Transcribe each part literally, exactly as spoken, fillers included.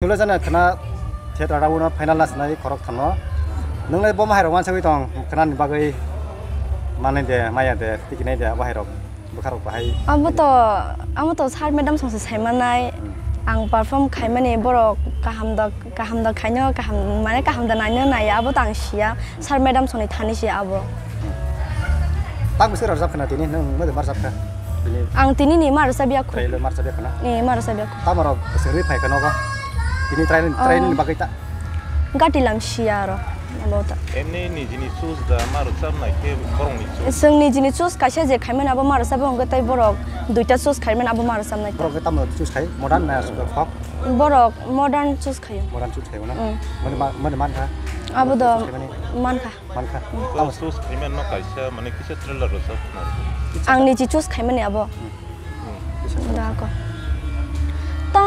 Tule jana khna theater rao no final na sinai khorok thano. Nwngle bo mahairok wansagwi tong khnani bagwi manai de maya de tikinai de abo hairok bwkharok bahai. Amo to, amo to sir madam song se saimanai. Hmm. Ang perform khaimani borok kaham da, kaham da khaino, kaham, mane kaham da naino naiya, abo to ang siya. Sir madam songni thani se abo. Tang bwswk rwjap khna tini nwng mode marjap kha? Tini ang tini ni ma rwjap ya khu. Trailer marjap ya khna? Ni ma rwjap ya khu. Tamo rok sengri phai khna go? Tini training, oh, training ni bagwi ta? Gati lam siya ro. Abo ta. Emni nijini choose da ma rwjap nai khe borok ni choose? Chwng nijini choose kaisa je khaimani abo ma rwjap ya hwnkhe tei borok duita choose khaimani abo ma rwjap nai. Borok khe tamo choose khai? Modern na aswk folk? Borok modern choose khaio. Modern choose khaio na? Mm. Mani ma-, mani man kha? Abo do choose khaimani? Man kha. Man kha. Tamo choose khaimani no kaisa, mane kisa trailer rwjak khna. Ang niji choose khaimani abo. Hmm. Da ko. Ta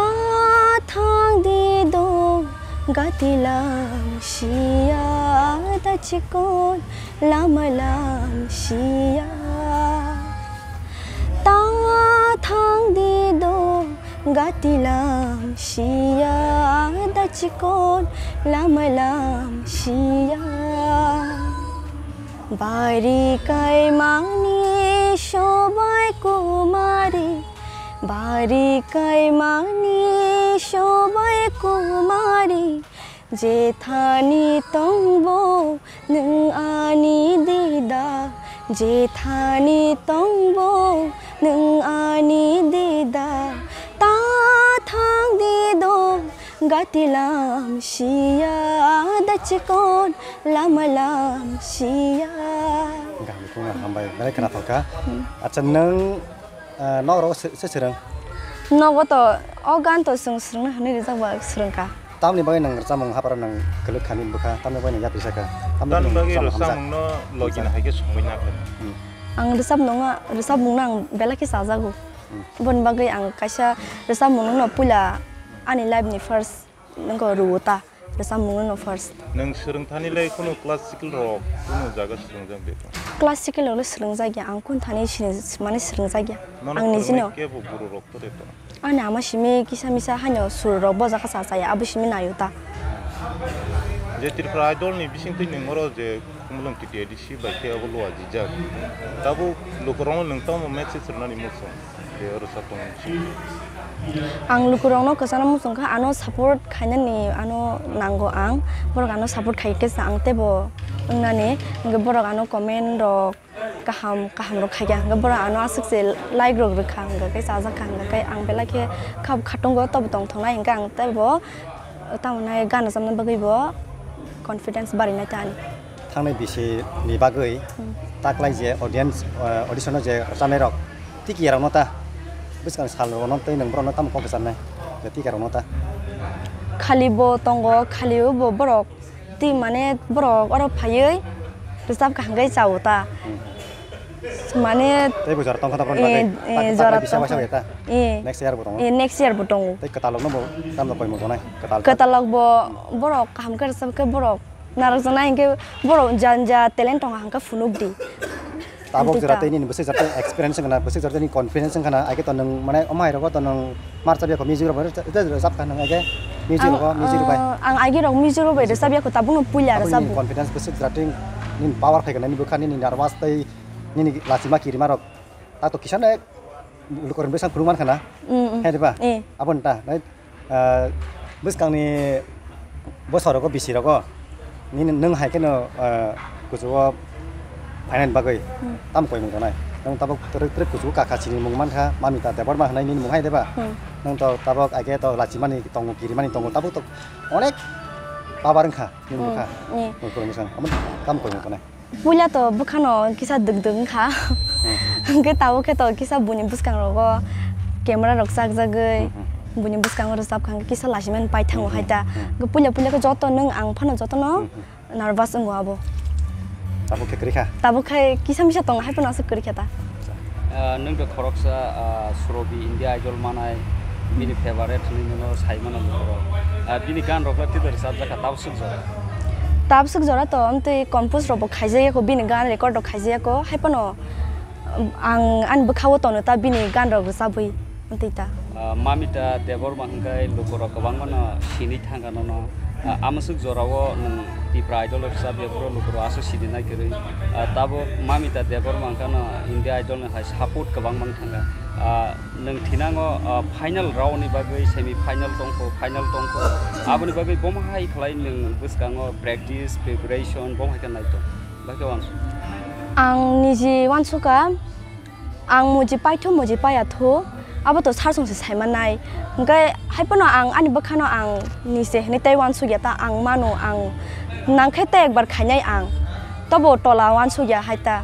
thang di do gati lam siya da chikon lama lam siya. Ta thang di do gati lam siya da chikon lama lam siya. Bari kai mani sobai kumari, bari kai mani sobai kumari. Jethani tongbo nwng ani dida, jethani tongbo nwng ani dida. Ta thang di do gati lam siya da chikon lama lam siya. Gaham khuna hambai, belai khna thangkha. Hmm. Acha nwng, ah, nok rogo se, se swrwng? Nogo to o gan to chwng swrwngna hwnwi rijak ba swrwngkha. Tamni bagwi nang rwchapmung hapharo nang kwlwk khani bwkha, tamni bagwi nang yapri sakha. Tamni bagwi rwchapmung no logina hai khe songwi nakha. Hmm. Ang rwchapmung no, rwchapmung no ang belai khe chajago. Hmm. Boni bagwi ang kaisa rwchapmung no puila ani life ni first nokho rwo ta rwchapmung no first. Nang swrwng thani lai khunu classical rok khunu jaga swrwngjak de? Classical rok le swrwngjak ya, ang kun thani sini mani swrwngjak ya. Nono ang nijino. Kebo guru rok to de to? Ani ama simi kisa misa haino sur rok bojak kha cha cha ya, abo simi naio ta. Je Tripura Idol ni bising twi nwng oro je Khumulwng T T A D C bai khe abo luajijak. Tabuk lukurokno nwng tamo message rwnani muchung je oro sa tongo? Ang lukurokno kwchangno muchung kha, ano support khainani ano nango ang. Borok ano support khai khe sa ang teibo wngnani. Hwnkhe borok ano comment rok kaham kaham rok khaikha, hwnkhe borok ano aswk se like rok rwkha, hwnkhe khe chajakha, hwnkhe khe ang belai khe kha khatungo tobo tongthoknai, hwnkhe ang teibo tamo nai gan rwchapna bagwi bo confidence barinai ta ani. Thangnai bisi ni bagwi, hmm, taklai je audience, eh, audition o je rwchapnai rok, tiki rok no ta bwskang sal rok no tei nwng borok no tamo kok rwchapnai je tiki rok no ta? Khali bo tongo, khali bo borok Twi mane borok oro phaiwi rwchap kaham khe chao ta. Hmm. Mane tei bo jora tongkha ta borok ni bagwi. Eh, eh, jora tongkha. Eh. Next year bo tongo. Eh, next year bo tongo. Tei kwtalokno bo tamno koimung tongnai. Kwtal. Kwtalok bo borok kaham khe rwchap khe borok narwkjaknai hinkhe borok jani ja talent tongo hangkhe phunuk di. Tabok jora tei nini bwswk jora tei experience wngkha na, bwswk jora tei nini confidence wngkha na, age to nwng mane omo hai rogo to nwng mar chap yakho music rok bai rwchap kha nwng age music rogo, music rok bai. Ang, ah, ang age rok music rok bai rwchap yakho, tabukno puila rwchap. Confidence bwswk jora tei nini power phaikha nini bwkha nini nervous tei nini lachima kirima rok ta to kisa ne lukurok bwsang phunuk mankha na. Mm, mm. Hai diba? Eh. Aboni ta, nai, ah, bwskangni bosorogo, bisirogo, nini, nwng hai kheno, ah, kuchugo phainani bagwi, hmm, tamo koimung tongnai? Nwng tabuk twrwk twrwk kuchugo kakha chini mung mankha, Mamita Debbarma hwnwi nini mung hai diba? Hmm. Nwng to tabuk age to lachimani tongo, kirimani tongo, tabuk to onek power wngkha nini bwkha. Hmm, hmm. Nwng kwrwngwi sang, amo tamo koimung tongnai? Puila to bwkhano kisa dwk dwk wngkha. Hmm. Hwnkhe tabuk khe to kisa buini bwskang rogo camera rok chakjagwi, hmm, hmm, buini bwskango rwchap kha, hwnkhe kisa lachimani paithango, hmm, hai ta. Hmm, hmm. Hwnkhe puila puila khe joto nwng ang phano jotono, hmm, hmm, nervous wngo abo. Tabuk khe kwrwi kha? Tabuk khe kisa misa tongo, hai phano aswk kwrwi kha ta. Ah, nwng to khoroksa, ah, Surobi India Idol manai, bini favorite hwnwi nwngno sai mano lukurok. Ah, bini gan rok twi rwchapjak kha, tabuk swk jora? Tabuk swk jora to amtwi compose rok bo khaijak yakho, bini gan record rok khaijak yakho, hai phano, um, ang ani bwkha-o tono ta bini gan rok rwchabwi amtwi ta. Ah, Mamita Debbarma hwnkhe lukurok kwbangmano sinwi thangkha nono. Ah, amwswk jorao nwng Tipra Idol rwchapya phuru lukurok aswk sinina kwrwi. Ah, tabuk Mamita Debbarma hwnkhe no India Idol ni hai support kwbangma wng thangkha. Ah, nwng thinango, ah, final round ni bagwi semi final tongkho, final tongkho. Aboni bagwi bomo hai khlai nwng bwskango practice, preparation bomo hai khe naitong. Bai khe wansuk. Ang niji wansukha. Ang muji paithu, muji paiya thu, abo to sar songse saimanai. Hwnkhe haiphano ang ani bwkhano ang nise hinwi tei wansukya ta ang mano ang nangkhe tei ekbar khainai ang. Tobo tola wansukya hai ta.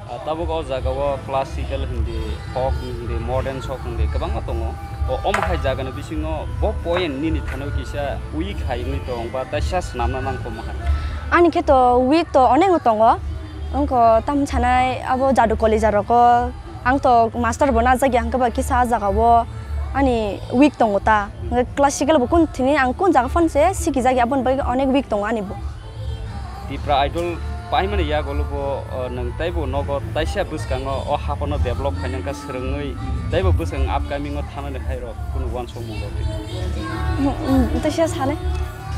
Ah, tabuk o jaga o classical hindi, folk hindi, modern sok hindi kwbangma tongo. O, omo hai jaga ni bisingo bo point nini thani kisa weak hai wngwi tong ba taisa swnamna nangkukma hai? Ani khe to weak to onek no tongo. Wngkha tamo sanai abo jadu college rok o. Ang to master bo najak ya, hwnkhe ba kisa ah jaga o ani weak tongo ta. Hwnkhe classical bo kun thini ang kun jaga phone se sikijak ya, aboni bagwi onek weak tongo ani bo. Tipra Idol paimani yagulo bo, uh, nwng teibo nogo taisa bwskango o haphano develop khainai wngkha swrwngwi teibo bwswng upcoming o thanani hai rok kunu uansukmung rok. Hmm, hmm, taisa sane.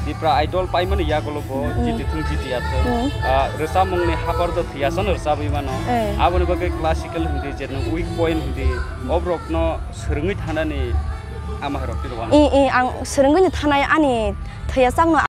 Tipra Idol paimani yagulo bo Hmm. jiti thung jiti ya thung. Hmm. Ah, rwchapmungni haphar do thiyasano rwchabwi mano. Eh. Aboni bagwi classical hindi je nwng weak point hindi oborokno swrwngwi thanani ama hai rok tiro wano. I, i, ang swrwngwi thanai ani thwiya chakno